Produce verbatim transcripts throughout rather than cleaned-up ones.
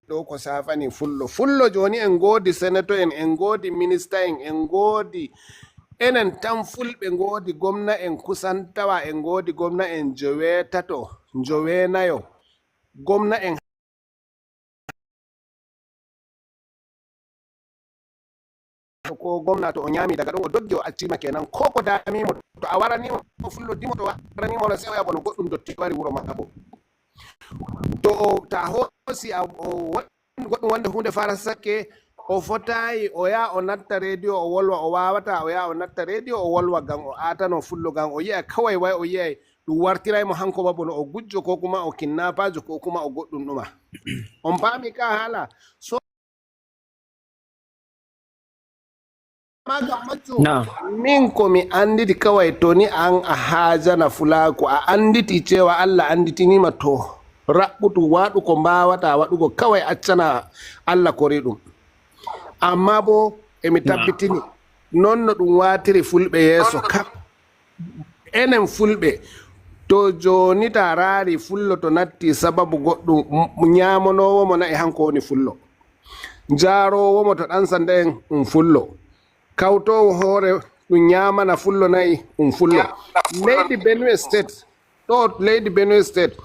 ɗo ko safani fullo. Fullo jooni en ngoodi senato en, en ngoodi minista en, en ngoodi enen tan fulɓe ngoodi gomna en kusan tawa en ngoodi gomna en joweetato, joweenayo. Gomna en ko gomna to o ñaami daga ɗon o doggi o accima kenan ko ko damimo to a waranimo fullo dimo to waranimo no sewoya bono goɗɗum dotti wari wuro makko. To o ta hoosi a o waɗi goɗɗum wonde hunde fara sakke o fotayi o yaha o natta rediyo o wolwa o wawata o yaha o natta rediyo o wolwa ngam o atano fullo ngam o yiya kawai way o yiyay ɗum wartiray mo hanko ba bono o gujjo ko kuma o kinnapajo ko kuma o goɗɗum ɗuma. On paami ka haala so Amma ngam majjum, min ko mi annditi kaway to ni an a haajana fulaaku, a annditi cewa Allah annditinii ma to raɓɓutu waɗu ko mbaawataa waɗugo kaway accana Allah kori ɗum. Amma boo e mi tabbitini non no ɗum waatiri fulɓe yeeso kam. Enen fulɓe to jooni ta raari fullo to natti sababu goɗɗum ñaamonoowo mo na'i hanko woni fullo. Jaaroowo mo to ɗan sanda en um fullo. Kawtoowo hoore ɗum ñaamana fullo na'i um fullo. Leydi Benue State ɗo leydi Benue State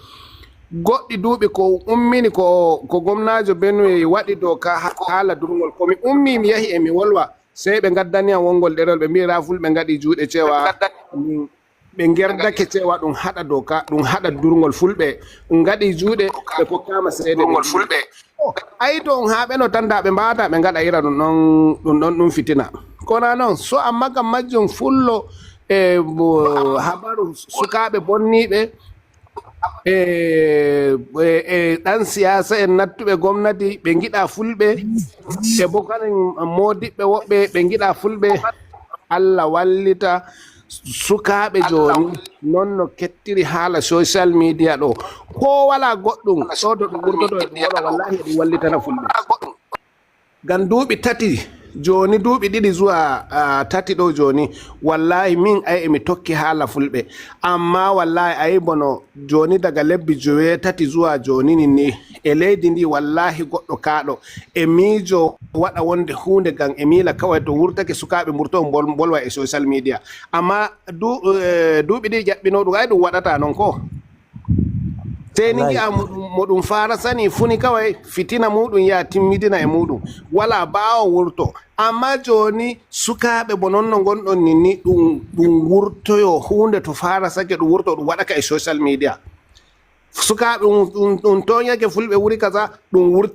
goɗɗi duuɓi ko ummini ko ko gomnaajo Benue waɗi dow ka haala durngol ko mi ummi mi yahi e mi wolwa sey ɓe ngaddani am wongol ɗerewol ɓe mbi'ira fulɓe ngaɗi juuɗe cewa ɓe ngerdake cewa ɗum haɗa doka ɗum haɗa durgol fulɓe ɗum ngaɗi juuɗe ɓe kokkama seede ɗum fulɓe ayi to on haa ɓeno tan da ɓe mbawata ɓe ngaɗa ira ɗum ɗon ɗum ɗon ɗum fitina kona noon so amma kam majjum fullo e habaru sukaaɓe bonniiɓe e e ɗan siyasa en nattuɓe gomnati ɓe ngiɗa fulɓe e bo kanen modiɓɓe woɓɓe ɓe ngiɗa fulɓe Allah wallita sukaaɓe jooni non no kettiri haala social media ɗo ko wala goɗɗum ɗo to ɗum wurtoto e ɗum wala wallahi eɗum wallitana fulɓe ngam duuɓi tati jooni duuɓi ɗiɗi zuwa tati ɗo jooni wallahi min ay emi tokki haala fulɓe amma wallahi ayi bono jooni daga lebbi joweetati zuwa jooni ni ni e leydi ndi wallahi goɗɗo kaaɗo e miijo waɗa wonde huunde ngam e miila kaway to wurtake sukaaɓe mburto mbolwa e social media amma duuɓi ɗiɗi ƴaɓɓino ɗum ay ɗum waɗata noon ko sey ni ngi'a mo ɗum farasani funi kaway fitina muɗum ya timmidina e muɗum wala ɓaawo wurto amma joni sukaaɓe bo nonno gonɗon ninni ɗum ɗum wurtoyo hunde to farasake ɗum wurto ɗum waɗaka e social media sukaaɓe ɗum toñake fulɓe wuri kasa ɗum wurti